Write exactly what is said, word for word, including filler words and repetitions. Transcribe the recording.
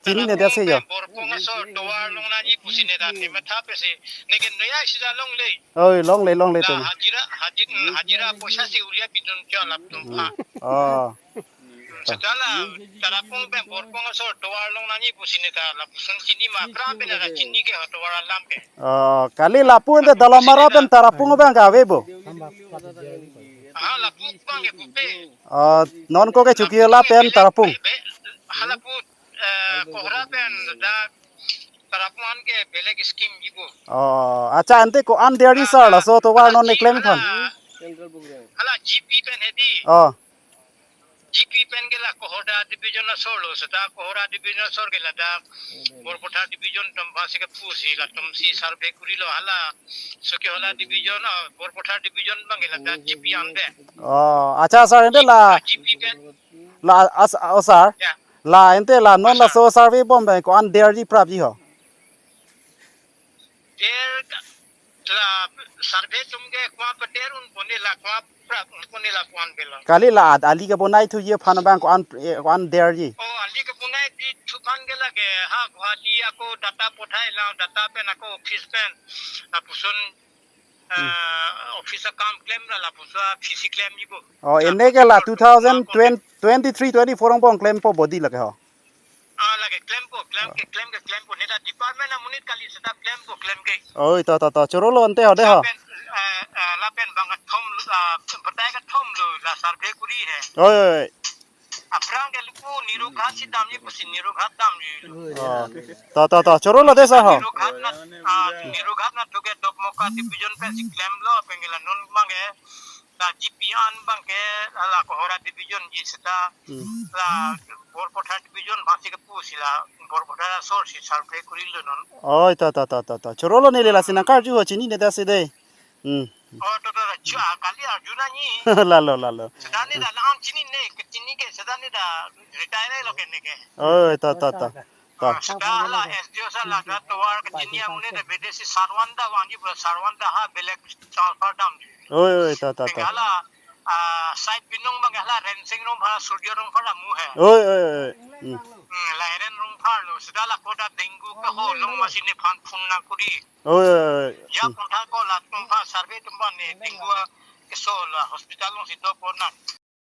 Chini ne da se yo. Borpong aso tovar longnangji pusi ne da ne matha pesi. Neke noya sida longle. Oi, longle, longle la tu. Hajira, hajir, hajira poisa si ulia pidun kya lap tum pa. Oh. Seta la Tarapung pen Borpong aso tovar longnangji pusi ne da lapuson chini ma pra pen ada chini ke tovar alam ke. Oh, kali lapu ente Dolamara pen Tarapung abang ke ave bo. Ah, lapu abang ke pupe. Oh, non ko ke Chokihola pen Tarapung. Be, be, hala pu, eh, Kohora pen da Tarapung an ke belek scheme ji bo. Oh, acha, ente ko-an derji sir, laso tovar non ne klem aphan. Hala G P pen hedi. Oh. G P pen ke la Kohora division asor lo, seta Kohora division asor ke ladak Borpathar division atum aphan si kepu si latum si survey kuri lo hala Chokihola division, ah, Borpathar division abang ke ladak G P an de. Oh, acha sir, ente la G P pen la as, oh sir. Ya. La ente la non laso survey bom pen ko-an derji prapji ho. Der ka, la survey atum ke ko-an pader un pon ne la ko-an prap un pon ne la ko-an bela. Kali la ad, ali kebonai thuji aphan abang ko-an, eh, ko-an derji. Oh, ali kebonai di thu aphan ke lake ha Guwahati ako data pothai la data pen ako office pen. Lapuson, eh, office akam klem la lapuson P C klemji bo. Oh, ene ke la two thousand twenty, twenty-three, twenty-four angbong klempo bodi lake ho. Ah, lake klempo, klem ke, klem ke, klempo. Ne ta department amonit kali seta klempo, klem ke. Oi, to, to, to. Choro lo ante ho de ho. Lapen, eh, eh, lapen bang kethom, ah, batai kethom lo, la survey kuri he. Oi, oi, oi. Aphrang ke lapu Nehru Ghat si damji pusi Nehru Ghat damji. Oh. To, to, to. Choro lo de sir ho. Nehru Ghat na, ah, Nehru Ghat na thu ke Dokmoka division pen si klemlo, pen ke la non abang ke la G P an abang ke la Kohora division ji seta, hmm, la Borpathar division aphan si kepu si la Borpathar asor si survey kuri lo non. Oi, to, to, to, to, to. Choro lo neli lasi nangkarju ho chini ne da se de. Hmm. Oh, to, to, to, chu, ah, kali arju nangji. Lalo, lalo. Seta ne da la-an chini ne, ke chini ke, seta ne da retire lo ke ne ke. Oi, to, to, to. To. Ah, seta la S D O sir la da tovar ke chini amonit da bede si Sarwan da vangji pura Sarwan da ha belek transfer damji. Oi, oi, to, to, to. Pen ke la, ah, side binong abang ke la Rensing Rongphar, Surjya Rongphar amu he. Oi, oi, oi. Hmm. Hmm, la Eren Rongphar lo, seta la koda dengue ke ho long masi nephan phone nangkuri. Oi, oi, oi. Ya, hmm, kontha ko latum aphan survey atum aphan ne dengue keso la hospital along si do pon nang.